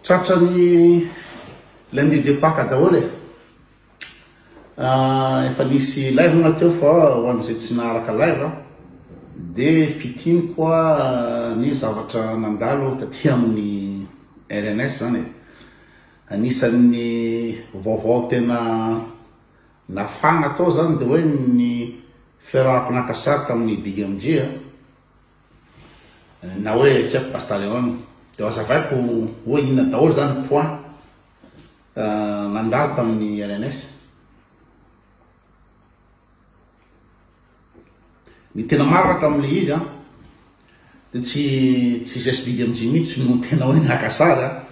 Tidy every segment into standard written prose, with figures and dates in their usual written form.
Tratran'ny lundi de Pâques daholo e. Efa nisy live moa teo fa ho an'izay tsy naharaka live dia fitiniko ny zavatra nandalo taty amin'ny RNS zany e. Anisan'ny vaovao tena nafana tao zany dia hoe ny fiarahako naka sary tamin'ny Big MJ a. Na hoe tsy haiko Pasta Leone. Dia hazavaiko hoe inona daholo zany point nandalo tamin'ny RNS. Ny tena marina tamin'ilay izy an, dia tsy tsy Zes Big MJ mihitsy no tena hoe naka sary an,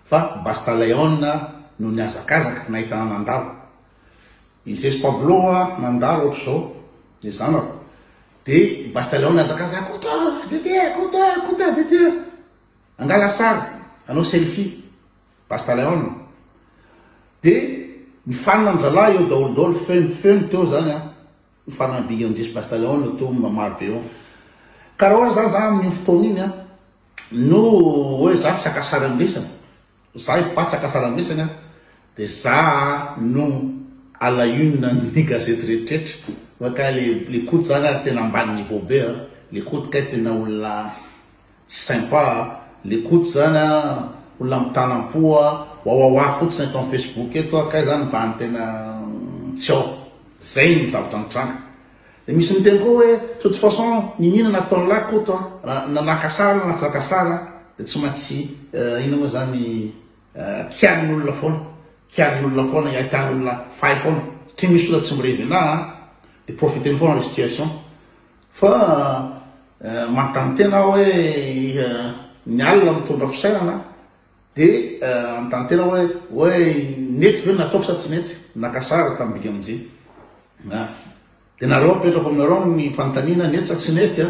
fa Basta Leone no nihazakazaka nahitana nandalo. I Zes Pablo nandalo ohatr'izao, ny zanako, dia i Basta Leone nihazakazaka, Koto, Dede, Koto, Koto, Dede, angala sary, hanao selfie. Basta Leon. Dia mifanina ny zalahy eo daholo daholo feno feno teo zany an. Mifanina Big MJ sy Basta Leon teo maro be eo. Ka raha ohatra zany za amin'iny fotoana iny an no hoe za tsy haka sary amin'isany, za hipa tsy haka sary amin'isany an, dia za no à la une ny gazety rehetrarehetra. Hoe kay le le Koto zany ary tena ambany niveau be an, le Koto kay tena olona Tsy sympa a! Le Koto zany a, olona mitanam-po a, wawawa fotsiny eto am facebook eto a, kay zany mba ny tena tsy ao. Zay ny zavatra nitranga. De misy miteny koa hoe toute façon niniana nataon'lah Koto a, na naka sary na tsy naka sary a, de tsy maintsy inona moa zany kianin'olona foana, kianin'olona foana, ahitan'olona fay foana, satria misy olona tsy mirevy anah a, de profiter-ny foana le situation. Fa manontany tena aho hoe ny alina mitondra fisainana dia manontany tena hoe hoe nety ve ny nataoko sa tsy nety? Naka sary tamin'ny Big MJ. Dia nareo apetrako aminareo ny fanontaniana nety sa tsy nety a?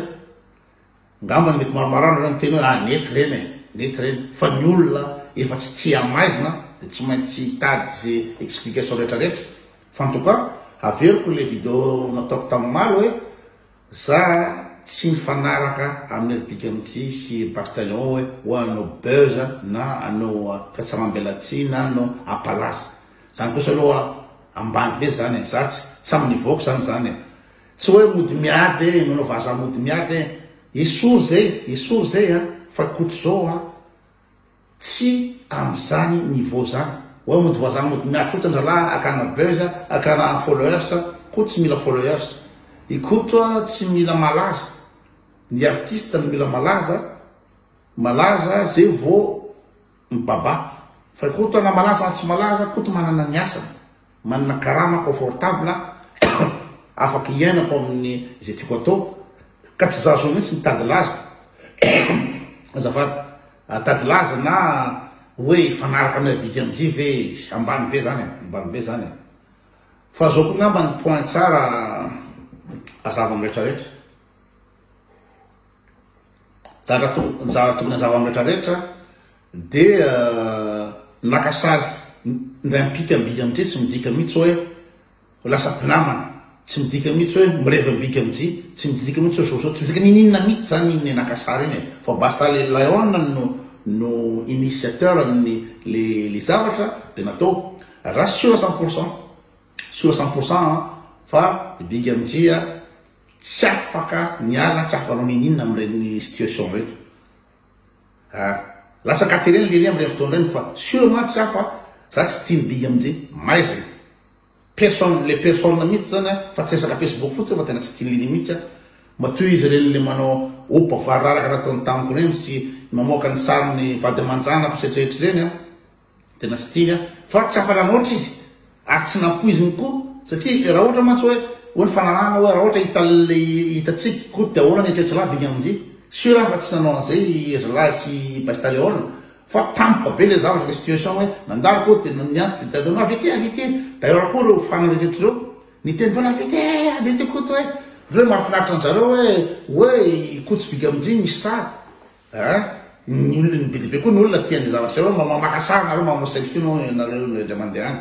Angamba mety maromaro nareo niteny hoe ah nety ireny e, nety ireny. Fa ny olona efa tsy tia hamaizina dia tsy maintsy hitady ze explication rehetrarehetra. Fa en tout cas averiko le video nataoko tamin'ny omaly hoe za tsy mifanaraka amin'ny ry Big MJ sy ry Basta Leon hoe hoe hanao buzz na hanao fihatsaram-belatsihy na hanao hampalaza. Zany kosa aloha ambany be zany e, za tsy tsy amin'ny niveau-ko zany zany e. Tsy hoe mody miady e, manao vazaha mody miady e. Esory zay, esory zay a, fa Koto zao a. Tsy amzany niveau zany. Oe mody vazaha mody miady fotsiny zalahy akana buzz akana followers koto tsy mila followers i koto tsy mila malaza ny artiste no mila malaza malaza ze vo mibaba fa i koto na malaza na tsy malaza koto manana ny asany manana karama confortable afaka iainako amin'ny izay tiako atao ka tsy za zao mihitsy mitady laza azafady Atady laza na hoe hifanaraka amin'ilay big MJ ve ambany be zany e, ambany be zany e. Fa zao koa ngamba ny point tsara azava amin'ny rehetra rehetra. Zavatra zavatra tokony azava amin'ny rehetra rehetra dia naka sary indray mipika amin'ny big MJ tsy midika mihitsy hoe Ho lasa mpinamana. Tsy midika mihitsy hoe mirevy am-bika am-jy, tsy midika mihitsy hoe zao zao, tsy midika n'inon'inona mihitsy zany iny naka sary iny e. Fa basta le Lion no no initiateur ny le le zavatra de natao. Raha sûr à 100%, sûr à 100% an, fa i Big MJ a tsy afaka niala, tsy afaka nanao n'inon'inona amin'ireny situation ireto. Ah, latsaka terena lery amin'ireny fotoana ireny fa sûr mantsy za fa za tsy tia ny Big MJ, maizina. Personne, le personne mihitsy zany an, fa tsy resaka Facebook fotsiny fa tena tsy tian'i Lily mihitsy an. Matoa izy ireny le manao opa variraraka nataony tamiko ireny sy mamoaka ny sarin'ny vady aman-janako sy rehetra ireny an, tena tsy tiany an. Fa tsy afa-nanoatra izy ary tsy nampoiziny koa satria raha ohatra mantsy hoe hoe ny fananana hoe raha ohatra hitan'le hitantsika koa dia ahoana ny eritreritr'lah big MJ. Sûr aho fa tsy nanao an'izay i zalahy sy i Pasta Leona. Fa tampoka be le zavatra le situation hoe nandalo koa de niantso de tena avy aty avy aty d'ailleurs koa reo fana rehetra reo niteny daholo avy aty eh avy aty Koto eh ohatry hoe mahafinaritra anjareo hoe hoe i Koto sy Big MJ misy sary eh ny olona ny be dia be koa ny olona tia an'izay zavatra izay hoe maka sary nareo manao selfie no nareo indray mandeha any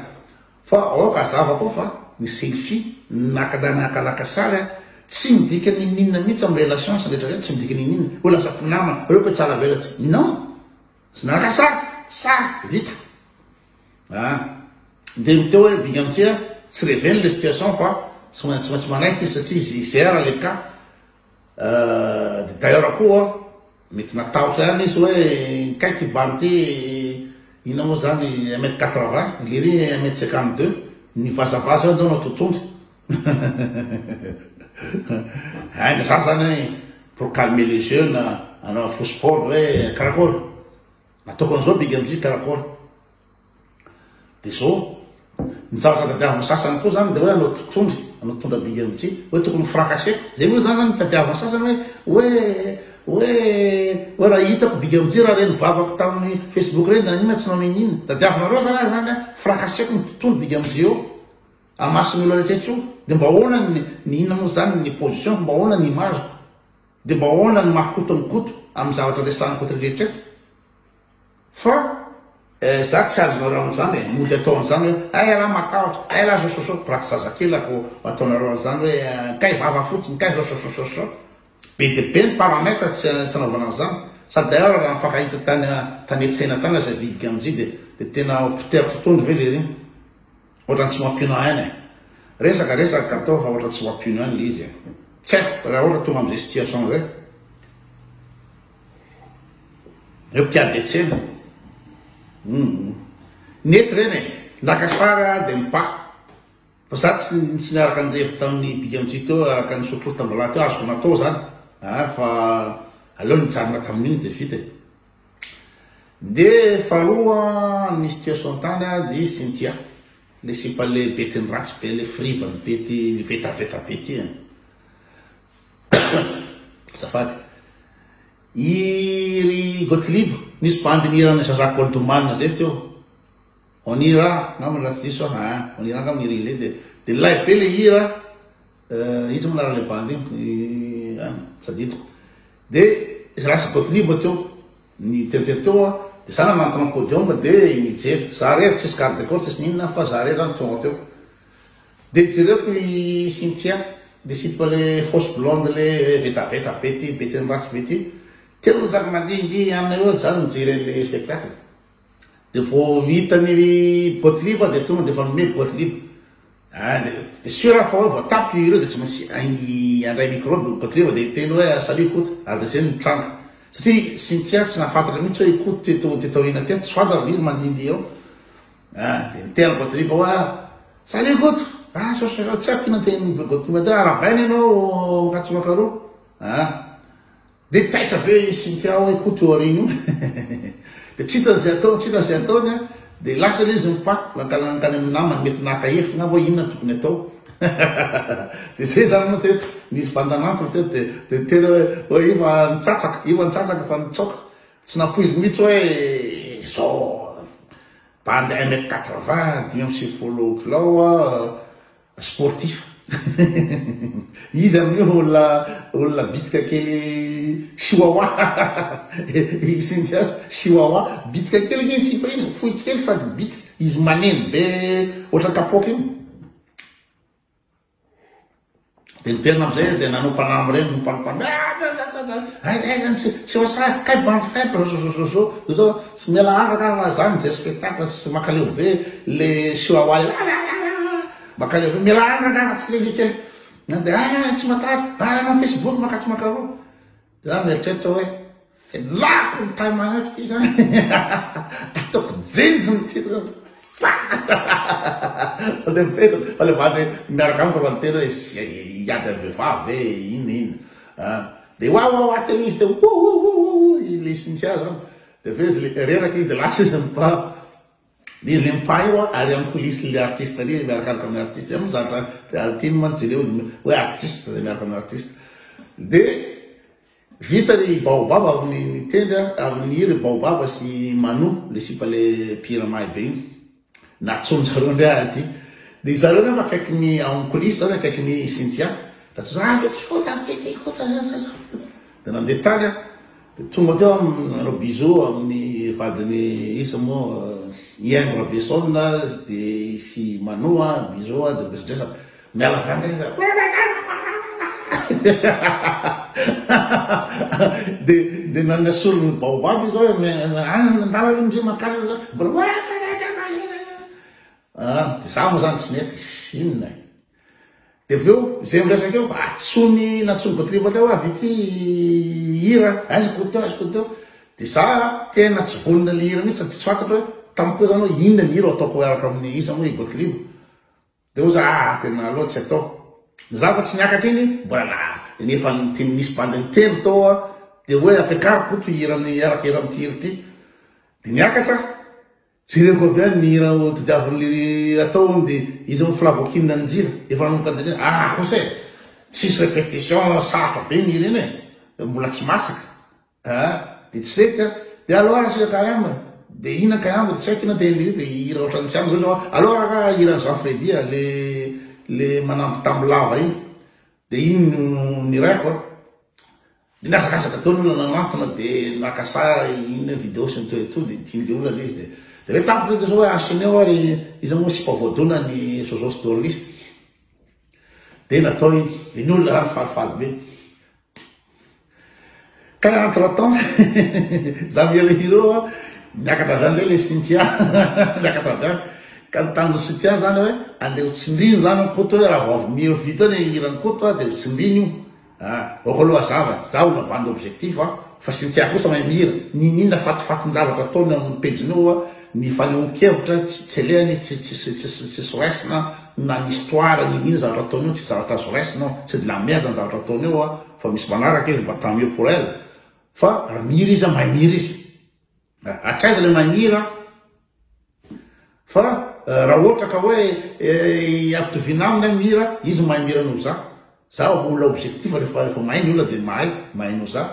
fa aoka hazava koa fa ny selfie naka nakalaka sary a tsy midika n'inon'inona mihitsy amin'ny relation sy ny rehetra rehetra tsy midika n'inon'inona hoe lasa mpinamana reo mpihatsara velatsihy non Tsy naka sary. sary vita a! Dia ny teo hoe Big MC a, tsy reveny le situation fa tsy maintsy tsy maintsy manaiky izy satria izy gère le cas. Dia d'ailleurs koa mety natahotra ihany izy hoe kay ty bandy ty inona moa zany un mètre 80, lery un mètre 52, ny vazavaza eo andao no totondry. Ainga za zany hoe pour calmer le jeu na hanao faux sport hoe karakory, nataoko an'izao Big MJ karakory. Dia zao, ny zavatra tadiavin'ny sasany koa zany dia hoe hanao totondry, hanao totondra Big MJ, hoe tokony fracasser. Zay moa zany ny tadiavin'ny sasany hoe hoe hoe hoe raha hitako Big MJ raha reny vavako tamin'ny Facebook reny dia naninona tsy nanao n'inon'inona. Tadiavinareo zany aho zany fracasser-ko ny totondry Big MJ eo. Amasin'ny olona rehetra etsy io, dia mba ahoana ny ny inona moa izany ny position-ko, mba ahoana ny image-ko, dia mba ahoana ny maha Koto an'i Koto amin'ny zavatra resahan'i Koto rehetra eto. Fa eh, za tsy azonareo amin'izany e, mody atao an'izany hoe hay raha matahotra, hay raha zao zao zao, raha tsy zazakely ako ataonareo an'izany hoe eh, kay vava fotsiny, kay zao zao zao zao. Be dia be ny paramètre tsy tsy anaovana an'izany. Sady d'ailleurs raha nifankahita tany tany an-tsena tany aza Big Gamji dia dia tena potehako totohondry ve lery? Ohatran'ny tsy mampino aina e. Resaka resaka ka atao fa ohatran'ny tsy mampino aina le izy e. Tsy haiko raha ohatra tonga amin'izay situation zay. Eo mpiady an-tsena. Hum. Nety ireny e. Naka sary aho dia mipaha. Fa za tsy tsy niaraka nirevy tamin'ny Big MJ teo araka ny sotrou tamin'ny rahalahy teo azoko natao zany ah fa aleo nijanona tamin'iny izy dia vita e. Dia faharoa ny situation tany a dia Cynthia le sipa le be teny ratsy be le frivany be ty le vetaveta be ty e. Azafady. I ry Gottlieb nisy bandy nihira an'i Zaza Goldman zay teo. On ira angamba raha tsy diso aho ah, on ira angamba ny relais dia dia lay be le hira eh, iza moa anaran'ilay bandy iny ah, tsy adidiko dia izy lasa Gottlieb teo ny teritery teo ah, dia za nanantona podium dia nijery za rery tsisy garde corps tsisy n'inona fa za rery zany tonga teo dia jereko i Cynthia le sipa le fausse blonde le vetaveta be ty be teny ratsy be ty teo zany mandihindihy aminy eo za nijery an'le spectacle. Dia vao hitany Gottlieb dia tonga dia efa nomeko Gottlieb. Ah, dia sûr aho fa hoe vao tapitra io hira io dia tsy maintsy handray micro Gottlieb dia hiteny hoe salut Koto, ary dia izay no nitranga. Satria Cynthia tsy nahafantatra mihitsy hoe i Koto teto teto aoriana teto, tsy fantany fa izy mandihindihy eo. Ah, dia niteny Gottlieb hoe salut Koto, ah, so so so, tsy haiko inona ny tenin'i Gottlieb teo, arahabaina ianao makatsy makaroa. Ah. Dia taitra be i Cynthia hoe Koto io aoriana io. Dia tsy hitany izay ataony, tsy hitany izay ataony an. Dia lasa ilay izy mipaky, nankany nankany amin'ny namany, mety naka hevitra angamba hoe inona no tokony atao. Dia izay izany moa teto, nisy bandanantona teto dia dia tena hoe hoe io fa nitsatsaka, io fa nitsatsaka fa nitsaoka. Tsy nampoiziny mihitsy hoe izao bandy un mètre 80, 95 kilao an. Sportif. Iza amin'io olona olona bitika kely chihuahua i Cynthia chihuahua bitika kely anie iny sipa iny fohy kely sady bitika izy maneno be ohatran'ny kapoaka iny. Dia niverina amin'izay dia nanao mpanamo ireny mipanompano ah, tsy tsy osa kay bande faible zo zo zo zo zo tsy miala araka fa za mijery spectacle sy makaleo be le chihuahua le makaleo be miala araka fa tsy lelika dia ah tsy matary ah na Facebook maka tsy makaroa za mieritreritra hoe Felako ny tay magnatry ty zany. Ataoko jenjiny ty. Fa le mifetra, fa le vady miaraka amiko fa niteny hoe hiady amin'ny vehivavy ve inona inona. Ah, de wa wa wa teo izy teo wo wo wo wo le Cynthia zany. De avy eo izy le reraka izy de lasa izy mipa. De izy le mipa io ary amin'ny coulisse le artiste ary miarakaraka amin'ny artiste. Zay moa zatra tiany mantsy jereo hoe artiste zay miaraka amin'ny artiste. De Vita ry Baobab avy nitendry a, avy nihira i Baobab sy Manu, le sipa le mpihira mahay be iny. Nantsoin-jareo ndray aho aty. De zareo nefa akaikin'ny ao amin'ny coulisse zany akaikin'i Cynthia. Nantsoin-jareo, ah vita Koto, ah vita Koto, De nandeha tany aho, de tonga teo aho nanao bisous amin'ny vadin'i iza moa, i Haingo Rabeson de sy Manu a, bisous a, de miresadresaka. Miala avy any ndray izy. De de nanesoriny baobab izy hoe andala aloha ndry makany mbola ah, de za moa zany tsy mihetsika, inona e. De avy eo zay miresaka eo, atsony natsony Gotrib teo avy ity hira, aiza Koto teo, aiza Koto teo. De za tena tsy vonona le hira mihitsy sady tsy fantatro hoe tamiko koa zany hoe inona ny hira ataoko miaraka amin'ny iza moa i Gotlib. De hoy za ah tena aleo tsy atao. Ny za fa tsy niakatra iny mbola na nefa niteny nisy bandy niteny tao aho de hoe ampiakariko Koto hira hiaraka hira amin'ity hira ity. De niakatra aho. Jereko avy any ny hira tadiavin'ny atao hono dia iza moa Flavoquine Njira efa nanomboka niteny hoe ah kosa e! Tsisy répétition sarotra be ny hira iny e! Mbola tsy masaka ah! Dia tsy nety ah! Dia aleo ara asika Kayam e! Dia inona Kayam dia tsy haiko inona tenin'ilay hira dia hira ohatran'ny tsy amiko zao aleo ara ka hiran'i Jean Freddy ah! Le le manambitamby lava iny dia iny no niraiko ah! Dia nihazakazaka teo ny olona nanantona dia naka sary iny hoe vidéo sy ny tout et tout dia tian'ilay olona ilay izy dia dia hoe tampoka indray zao hoe enchaîner ary iza moa sipa voadona ny Zozo sy Dorlis dia natao iny dia ny olona zany falifaly be ka entre temps za mihira hira eo a miakatra avy any indray ilay Cynthia miakatra avy any ka ny tanjon'i Cynthia zany hoe andeha ho tsindriny zany Koto hoe raha vao avy mihira vita eo ny hiran'i Koto a dia ho tsindriny io Ah, ok aloha hazava, za olona bande objectif an, fa Cynthia kosa mahay mihira, n'inon'inona fatifatin-javatra ataony ao amin'ny pejiny ao an, ny fanehoan-kevitra tsy tsy alehany, tsy tsisy tsisy tsisy raisina, na ny histoire n'inon'inona zavatra ataony ao tsisy zavatra azo raisina ao, c'est de la merde ny zavatra ataony ao an, fa misy manaraka izy mba tant mieux pour elle, fa raha mihira izy an, mahay mihira izy, hatraiza ilay mahay mihira an. Fa raha ohatra ka hoe ampitoviana aminy aho mihira, izy mahay mihira noho za. Za olona objectif rehefa rehefa mahay ny olona dia mahay, mahay noho za.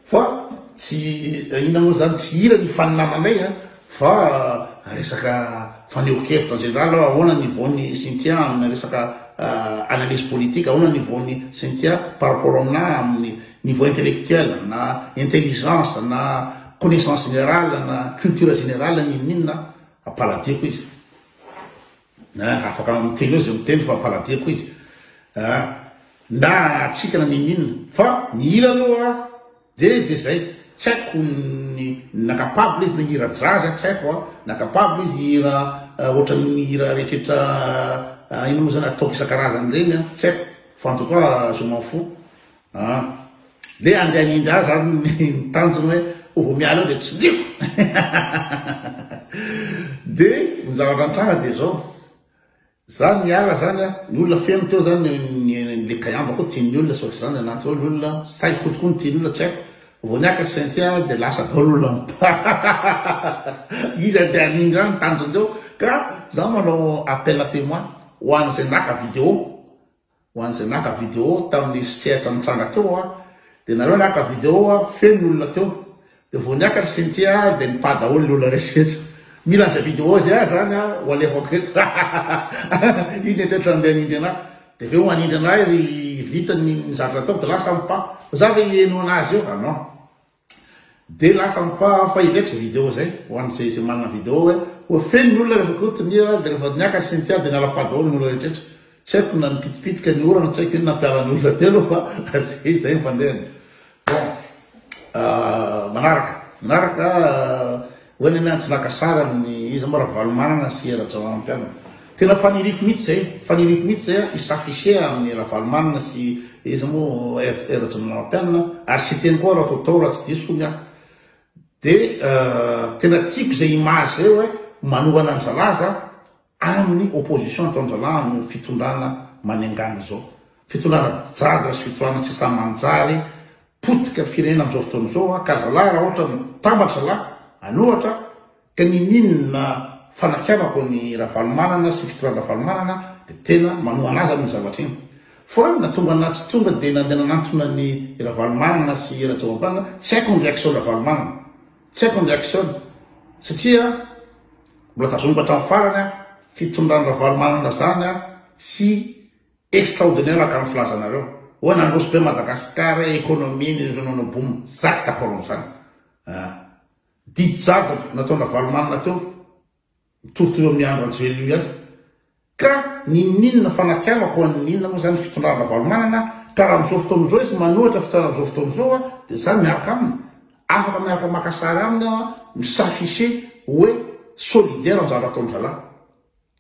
Fa tsy inona moa zany, tsy hira ny ifaninamanay an, fa resaka fanehoan-kevitra en général hoe ahoana ny niveau-n'i Cynthia amina resaka analyse politique, ahoana ny niveau-n'i Cynthia par rapport aminà amin'ny niveau intellectuel na intelligence na connaissance générale na culture générale n'inon'inona ampaladiako izy eh, afaka miteny eo zay miteny fa ampaladiako izy eh, na atsika na n'inon'inona fa ny hira aloha de de zay tsy haiko ny na capable izy na hira jazz tsy haiko a na capable izy hira eh, ohatran'ny hira rehetrrehetra eh, inona moa zany ataoko isan-karazany ireny a tsy haiko fa en tout cas je m'en fous Ah. Le andeha hanindry ahy zany ny tanjona hoe ho vao miala eo dia tsindriako. De ny zavatra nitranga dia zao. Za niala zany a, ny olona feno teo zany ny le kaiamba koa tian'ny olona sy ohatr'izany anaty ao ny olona, sahy koto koa ny tian'ny olona tsy haiko. Vao niakatra Cynthia dia lasa daholo olona Izy andeha hanindry ahy ny tanjondreo ka za manao appel à témoin ho an'izay naka vidéo. Ho an'izay naka vidéo tamin'ny sehatra nitranga teo a, dia nareo naka vidéo a, feno ny olona teo, dia vao niakatra Cynthia dia nipaha daholo ny olona rehetra. Mila an'izay vidéo izay aho zany a, ho alefako eto. Iny eritreritro andeha hanindry anah. Dia avy eo hanindry anah izy vita ny zavatra nataoko dia lasa mipaha. Fa za ve hiheno anazy eo? Ah non. De lasa mpa fa ilaiko zay video zay ho an'izay izay manana video hoe ho feno ny olona rehefa koto ny hira de rehefa niakatra Cynthia de niala pa daholo ny olona rehetra tsy haiko na nipitipitika ny orana tsy haiko inona nampiala ny olona telo fa zay zay ny fandehany bon manaraka manaraka Hoe nenah tsy naka sary amin'ny iza moa Ravalomanana sy Rajaonarimampianina. Tena faniriako mihitsy zay, faniriako mihitsy zay hi-s'afficher amin'ny Ravalomanana sy iza moa Rajaonarimampianina ary Siteny koa raha atao tao raha tsy diso hono aho. De tena tiako zay image zay hoe manohana an-dralahy za amin'ny opposition ataon-dralahy amin'ny fitondrana manenganina zao. Fitondrana jadona sy fitondrana tsy sahy manjary Potika firenena amizao fotoana izao a, ka zalahy raha ohatra mitambatra zalahy anohatra ka ninin fanakianako ny Ravalomanana sy fitondrana Ravalomanana de tena manohana azy amin'iny zavatra iny fa na tonga na tsy tonga de nandeha nanantona ny Ravalomanana sy Rajaonarimampianina tsy haiko ny réaction Ravalomanana tsy haiko ny réaction satria mbola tazomiko hatramin'ny farany a fitondrana Ravalomanana zany a tsy Extraordinaire ka ny filazanareo. Hoe nandroso be Madagascar économie ny nanao boom. Za tsy d'accord amzany. Ah. Didy jadona nataon Ravalomanana teo. Mitovitoy amin'ny Andry Rajoelina io ihany. Ka n'inon'inona fanakianako an'inona moa zany fitondrana Ravalomanana Ka raha amin'izao fotoana izao izy manohitra fitondrana amin'izao fotoana izao dia za miaraka aminy. Afaka miaraka maka sary aminy aho mi-s'afficher hoe solidaire amin'ny zavatra ataon-dry zalahy.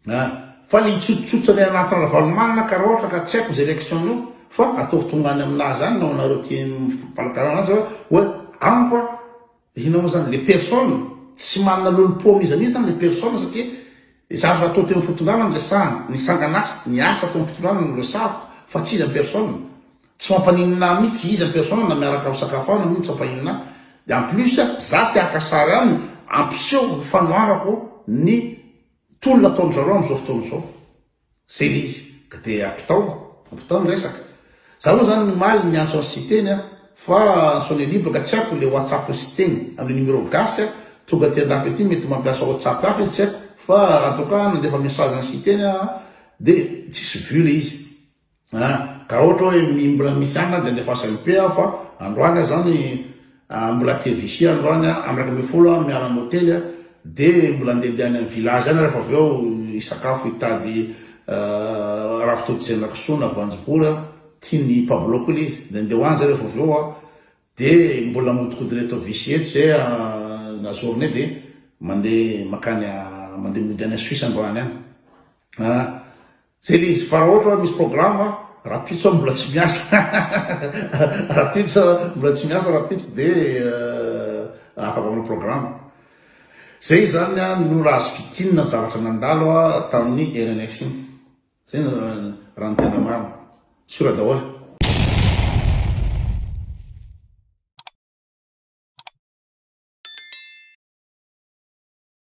Ah. Fa le hitsotsotsotsa any anaty Ravalomanana ka raha ohatra ka tsy haiko izay réaction-ny eo fa ataovy tonga any aminazy any na ho anareo tia mifanakalana azy hoe amiko a inona moa zany le personne tsy manana lolompo amin'iza n'iza zany le personne satria zavatra atao teo amin'ny fitondrana no resahana, ny sangan'asa, ny asa atao amin'ny fitondrana no resahako fa tsy izy en personne. Tsy mampaninona ahy mihitsy izy en personne na miaraka misakafo aminy mihitsy tsy mampaninona ahy. De en plus za te haka sary aminy hampiseho ny fanohanako ny Tolona ataon-dry zareo amin'izao fotoana izao. Zay le izy. Ka dia ampitao, ampitao ny resaka. Za moa zany omaly niantso an'i Siteny aho, fa sonne libre ka tsy haiko le WhatsApp Siteny amin'le numéro gasy aho, tonga aty andafy aty mety mampiasa WhatsApp hafa izy tsy haiko, fa en tout cas nandefa message an'i Siteny aho dia tsisy vue le izy. Ah, ka raha ohatra hoe mbola misy anona dia andefaso MP aho fa androany aho zany mbola aty Vichy androany aho, amin'ny 11 aho miala amin'ny hotely dia mbola andehandeha any amin'ny village any rehefa avy eo hisakafo hitady ravitoto sy henakisoa na voanjobory aho, tian'i Pablo koa ilay izy, dia andeha ho any zay rehefa avy eo aho dia mbola modikodina eto Vichy eto zay na journée dia mandeha makany mandeha mody any Suisse androany any. Ah. Zay le izy fa raha ohatra hoe misy programme rahampitso aho mbola tsy miasa rahampitso mbola tsy miasa rahampitso de afaka manao programme. Zay zany no raha azo fintinina ny zavatra nandalo tamin'ny RNS iny. Zay no raha ny tena marina. Sûr daholo.